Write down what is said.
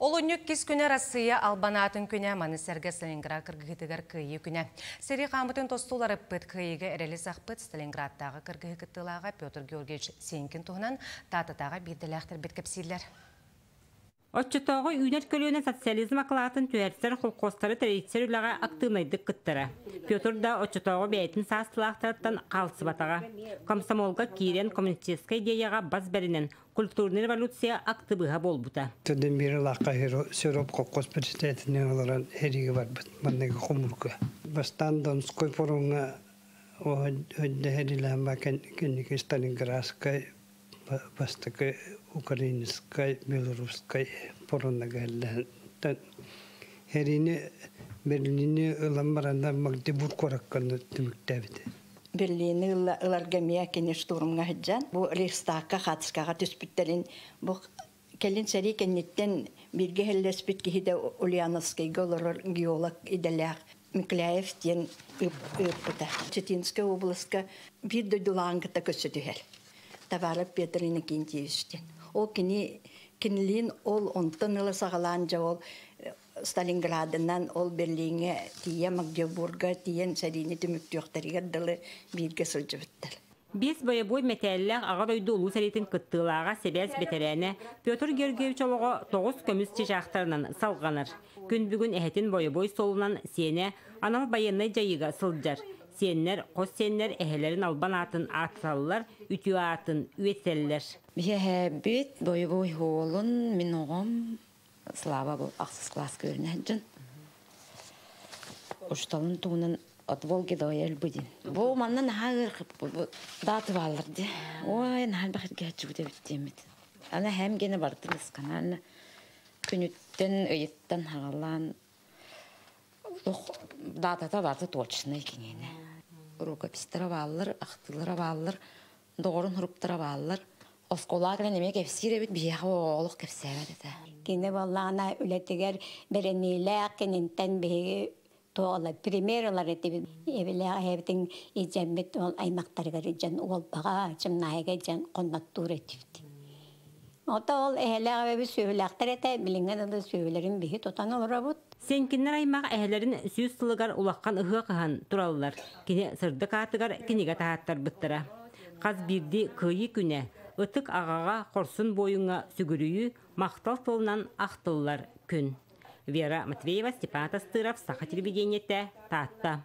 Олунньу иккис күнэ Россия албан аатын күнэ, маны сэргэ Сталинград кыргыһыытыгар Кыайыы күнэ. Сэрии хаамытын тосту уларыппыт, Кыайыыга эрэли сахпыт Сталинградтааҕы кыргыһыы кыттыылааҕа Петр Георгиевич Сенькин туһунан Таататааҕы биирдэлээхтэрбит кэпсииллэр. Оччотооҕу үүнэр көлүөнэ социализм акылаатын түһэрсэр холкуостары тэрийсэр үлэҕэ актыыбынайдык кыттара. Петр да оччотооҕу бэйэтин саастыылаахтарыттан хаалсыбатаҕа. Комсомолга киирэн коммунистическай идеяҕа бас бэринэн культурнай революция актыбыыһа буолбута. Төдөн биир ылаахха Сироп колхоз председателинэн олорон эриигэ барбыт манныгы хомурга. Бастаан Донской форуҥҥа өйдөһөрилээн кэнники Сталинградскай, бастакы Украинскай, Белорусскай форумна кэллэһэн Эриини Берлини ылан бараннар Магдебург куоракка түмүктээбитэ. Берлини ыларга эмиэ кини штурмҥа сылдьан, бу Рейхстагка, Хацкаҕа түспүттэрин бу кэлин сэрии кэнниттэн бииргэ иһэллэспит киһи да Ульяновскайга олорор геолог идэлээх Микляев диэн ыыппыта. Читинскэй областка биир дойдулааҕын кытта көрсө түһэр. Товаров Петр Иннокентьевич диэн. Ол кини кинилиин ол онтон ыла саҕалаан дьэ ол Сталинградынан ол Берлиҥҥэ тиийэ Магдебурга тиийэн сэриини түмүктүөхтэригэр дылы бииргэ сылдьыбыттар. Биэс бойобуой мэтээллээх Аҕа дойду Улуу сэриитин кыттыылааҕа, сибээс бэтэрээнэ Петр Георгиевич олоҕо тоҕус көмүс чычаахтарынан салҕанар. Күн бүгүн эһэтин бойобуой суолунан сиэнэ анал байыаннай дьайыыга сылдьар. Сиэннэр, хос сиэннэр эһэлэрин албан аатын ааттаталлар, үтүө аатын үөтэллэр. Биһэһэбит бойобуой уолун мин оҕом Слава бу ахсыс кылааска үөрэнэ сылдьан. Учууталын туһунан от Волги до Эльбы диэн. Бу манна наһаа ыархып дааты бааллар дии. Ой, наһаа элбэх эргээччибит эбит диэммит. Аны эһэм гиэнэ бардын ысканаан күнүттэн ыйыттан хагалаан даатата барыта точнай киниэнэ. Рукопистара бааллар, ахтыылара бааллар, доҕорун суруктара бааллар. Оскуолаҕа кэлэн эмиэ кэпсиир эбит, биһиэхэ олох кэпсээбэт этэ. Кини буоллаҕына үлэтигэр бэриниилээх кининтэн биһиги туох пример ылар этибит. Эбилээх эһэбитин илдьэммит ол аймактарыгар илдьэн Уолбаҕа, Чымнаайыга илдьэн хонноттуур этибит. Ото ол эһэлээх эбэбит сүөһүлээхтэр этэ, билиҥҥэ дылы сүөһүлэрин биһи тутан олоробут. Сенкиннэр аймах эһэлэрин сүүс сылыгар улахан ыһыах ыһан тураллар. Кини сырдык аатыгар кинигэ таһааттарбыттара. Хас биирдии Кыайыы күнэ ытык аҕаҕа, хорсун буойуҥҥа сүгүрүйүү, махтал тылынан ахтыллар күн. Вера Матвеева, Степан Тастыров, Саха телевидениетэ, Таатта.